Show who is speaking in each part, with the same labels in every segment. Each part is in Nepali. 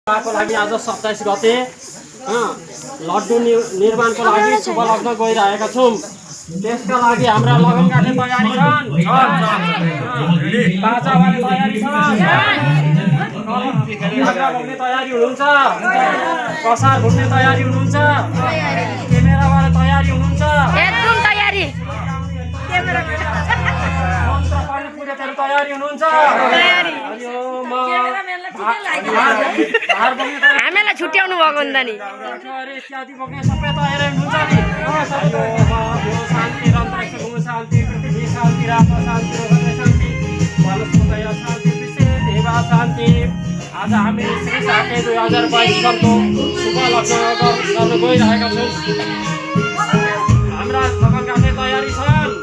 Speaker 1: को लागि आज 27 गते लड्डु निर्माणको लागि शुभ लग्न गइरहेका छौं। त्यसका लागि हाम्रा लगनगाँठे तयारी छन्। बाजावाले तयारी छन्। बाजा बोक्ने तयारी हुनुहुन्छ। कसार भुट्ने तयारी हुनुहुन्छ। क्यामेरावाले तयारी हुनुहुन्छ।
Speaker 2: एकदम तयारी।
Speaker 1: मन्त्र पढ्ने पुरेतहरु तयारी हुनुहुन्छ।
Speaker 2: हामीलाई छुट्याउनु भएको नि त नि।
Speaker 1: इत्यादि बोक्ने सबै तयारी हुनुहुन्छ नि। शान्ति रन्तरिक्ष भूम शान्ति पृथ्वी शान्ति राष्ट्र शान्ति शान्ति वनस्पतय शान्ति विश्व देवा शान्ति। आज हामी श्री साके 2022 सालको शुभ लग्न गर्न गइरहेका छौँ। हाम्रा लगनगाँठे तयारी छन्।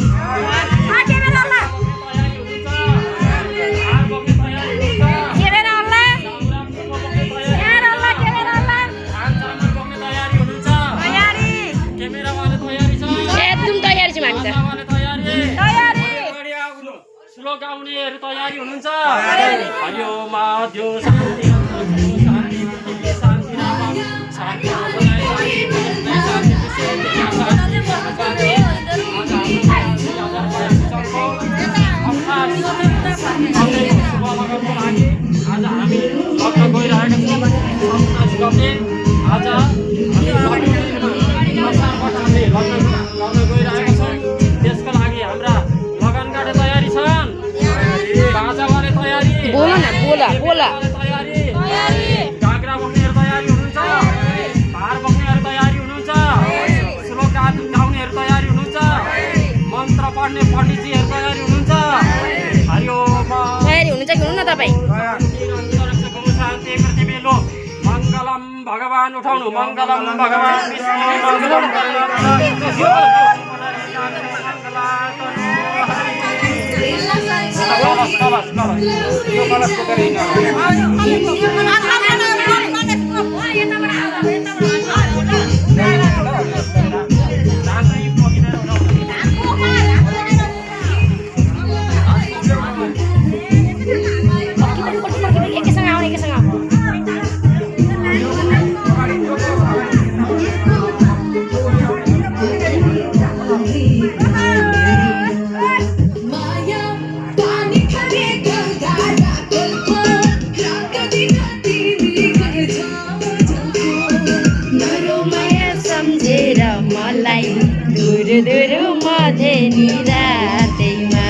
Speaker 1: गाउनेहरु तयारी हुनुहुन्छ। हरिओ माध्यो शान्ति शान्ति शान्ति शान्ति आज हामी लग्न गइरहेका छौँ। 27 गते आज लग्न गइरहेका छौँ। त्यसको लागि हाम्रा लगनगाँठे तयारी छन्। बाजावाले तयारी।
Speaker 2: बोला न बोला
Speaker 1: तयारी। घाग्रा बोक्नेहरु तयारी हुनुहुन्छ। भार बोक्नेहरु तयारी हुनुहुन्छ। श्लोक गाउनेहरु तयारी हुनुहुन्छ। मन्त्र पढ्ने पण्डितजीहरु तयारी हुनुहुन्छ। हरिओम
Speaker 2: तयारी हुनुहुन्छ कि हुनु न तपाई?
Speaker 1: शान्ति पृथ्वी लोक मङ्गलम भगवान उठाउनु। मङ्गलम भगवान विष्णु मङ्गलम
Speaker 2: दूर मधेनी रातैमा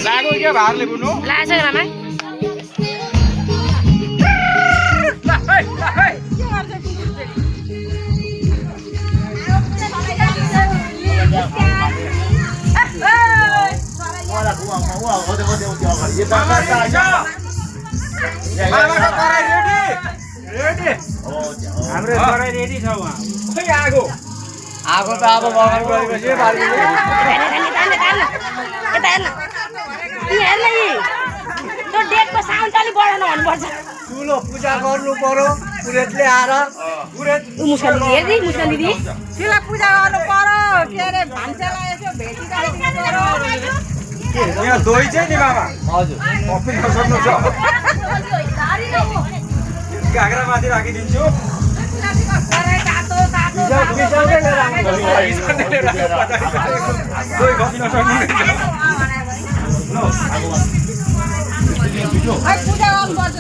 Speaker 1: लागो के भारले बुनु
Speaker 2: लाछ मामा
Speaker 1: हाम्रो तराई रेडी छ वहाँ। खोइ आगो
Speaker 3: त अब मगर गरेपछि बारीले
Speaker 2: त्यो डेटको साउन्ड अलि बढाउनु भन्नुपर्छ।
Speaker 3: ठुलो पूजा गर्नु पर्यो। पुरेतले आएर
Speaker 2: मुस्कान दिदी
Speaker 4: त्यसलाई पूजा गर्नु पर्यो। के अरे भान्सेलाई यसो भेटिरहेको पर्यो।
Speaker 3: यहाँ दही चाहिँ नि मामा
Speaker 1: हजुर
Speaker 3: कफी नसक्नु छ। घाग्रा माथि राखिदिन्छु। दही कफी नसक्नु
Speaker 4: पूजा गर्नुपर्छ